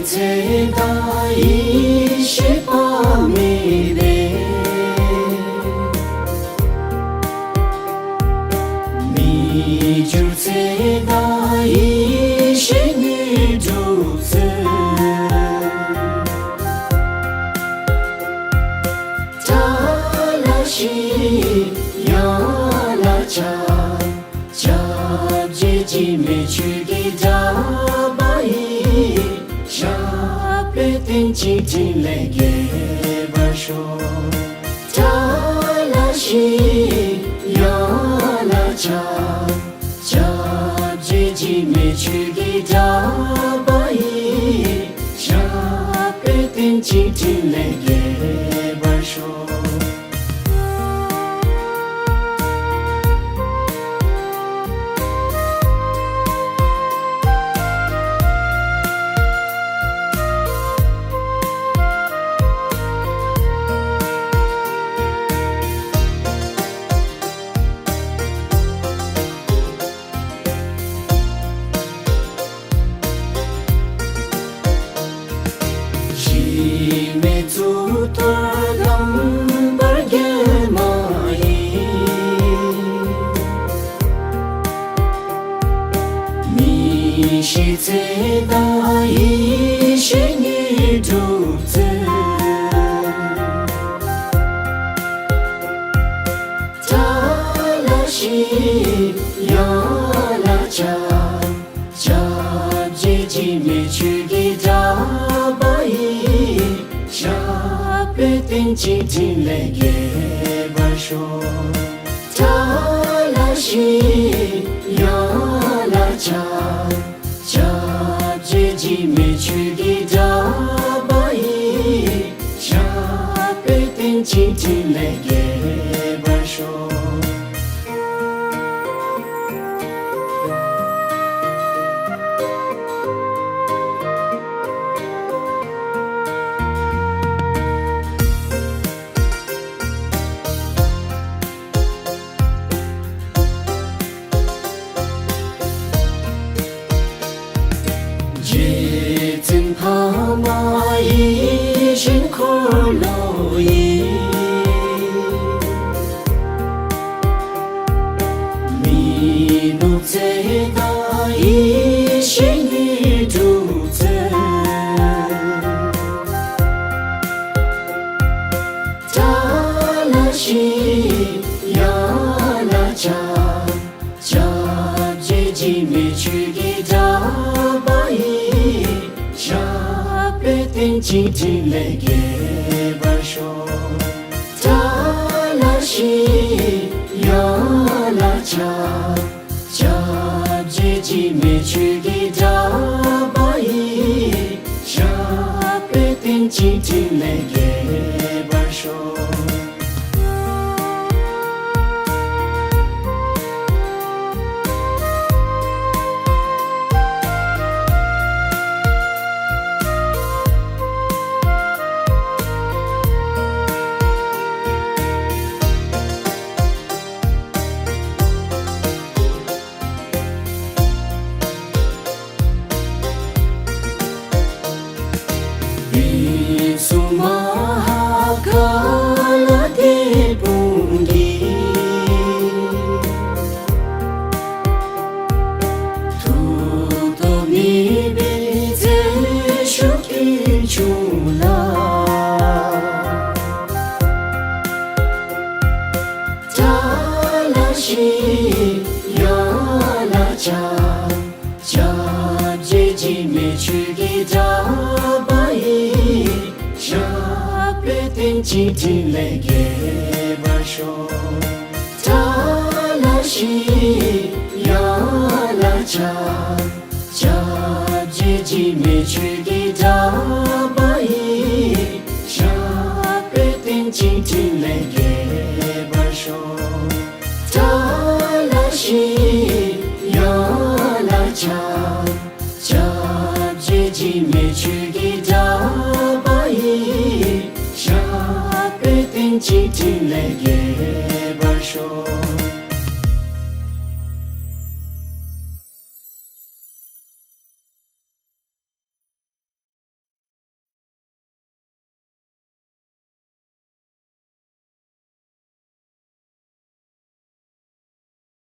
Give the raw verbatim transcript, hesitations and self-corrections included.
ཚེ་དང་ཡེ་ཤེས་དཔག་མེད་པས། མི་འགྱུར་ཚེ་དང་ཡེ་ཤེས་དངོས་གྲུབ་སྩོལ། ཏཱ་ལ་ཤྲཱི་ཡ་ལ་ཕྱག། སྐྱབས་རྗེ་འཇིགས་མེད་ཆོས་ཀྱི་གྲགས་པ་ཡིས། བཤགས་པའི་རྟེན་ཅིང་ཕྲིན་ལས་རྒྱས་པར་ཤོག། ཏཱ་ལ་ཤྲཱི་ཡ་ལ་ཕྱག། སྐྱབས་རྗེ་འཇིགས་མེད་ཆོས་ཀྱི་གྲགས་པ་ཡིས། བཤགས་པའི་རྟེན་ཅིང་ཕྲིན་ལས་རྒྱས་པར་ཤོག། གཞི་མེད་གཙུག་ཏོར་ལམ་བར་རྒྱལ་མ་ཡིས། མི་ཤིགས་ཚེ་དང་ཡེ་ཤེས་དངོས་གྲུབ་སྩོལ། ཏཱ་ལ་ཤྲཱི་ཡ་ལ་ཕྱག། སྐྱབས་རྗེ་འཇིགས་མེད་ཆོས་ཀྱི་གྲགས་པ་ཡིས། བཤགས་པའི་རྟེན་ཅིང་ཕྲིན་ལས་རྒྱས་པར་ཤོག། ཏཱ་ལ་ཤྲཱི་ཡ་ལ་ཕྱག། སྐྱབས་རྗེ་འཇིགས་མེད་ཆོས་ཀྱི་གྲགས་པ་ཡིས། བཤགས་པའི་རྟེན་ཅིང་ཕྲིན་ལས་རྒྱས་པར་ཤོག། རྗེ་བཙུན་འཕགས་མ་ཡིད་བཞིན་འཁོར་ལོ་ཡི། མི་ནུབ་ཚེ་དང་ཡེ་ཤེས་དངོས་གྲུབ་སྩོལ། ཏཱ་ལ་ཤྲཱི་ཡ་ལ་ཕྱག། སྐྱབས་རྗེ་འཇིགས་མེད་ཆོས་ཀྱི་གྲགས་པ་ཡིས། བཤགས་པའི་རྟེན་ཅིང་ཕྲིན་ལས་རྒྱས་པར་ཤོག། ཏཱ་ལ་ཤྲཱི་ཡ་ལ་ཕྱག། སྐྱབས་རྗེ་འཇིགས་མེད་ཆོས་ཀྱི་གྲགས་པ་ཡིས། བཤགས་པའི་རྟེན་ཅིང་ཕྲིན་ལས་རྒྱས་པར་ཤོག། དབུས་སུ་མ་ཧཱ་ཀཱ་ལ་དེད་དཔུང་གིས། མཐུ་སྟོབས་ནུས་པའི་རྩལ་ཤུགས་ཀུན་འབྱུང་ལ། ཏཱ་ལ་ཤྲཱི་ཡ་ལ་ཕྱག། སྐྱབས་རྗེ་འཇིགས་མེད་ཆོས་ཀྱི་གྲགས་པ་ཡིས། བཤགས་པའི་རྟེན་ཅིང་ཕྲིན་ལས་རྒྱས་པར་ཤོག། ཏཱ་ལ་ཤྲཱི་ཡ་ལ་ཕྱག། སྐྱབས་རྗེ་འཇིགས་མེད་ཆོས་ཀྱི་གྲགས་པ་ཡིས། བཤགས་པའི་རྟེན་ཅིང་ཕྲིན་ལས་རྒྱས་པར་ཤོག། ཏཱ་ལ་ཤྲཱི་ཡ་ལ་ཕྱག། སྐྱབས་རྗེ་འཇིགས་མེད་ཆོས་ཀྱི་གྲགས་པ་ཡིས། བཤགས་པའི་རྟེན་ཅིང་ཕྲིན་ལས་རྒྱས་པར་ཤོག།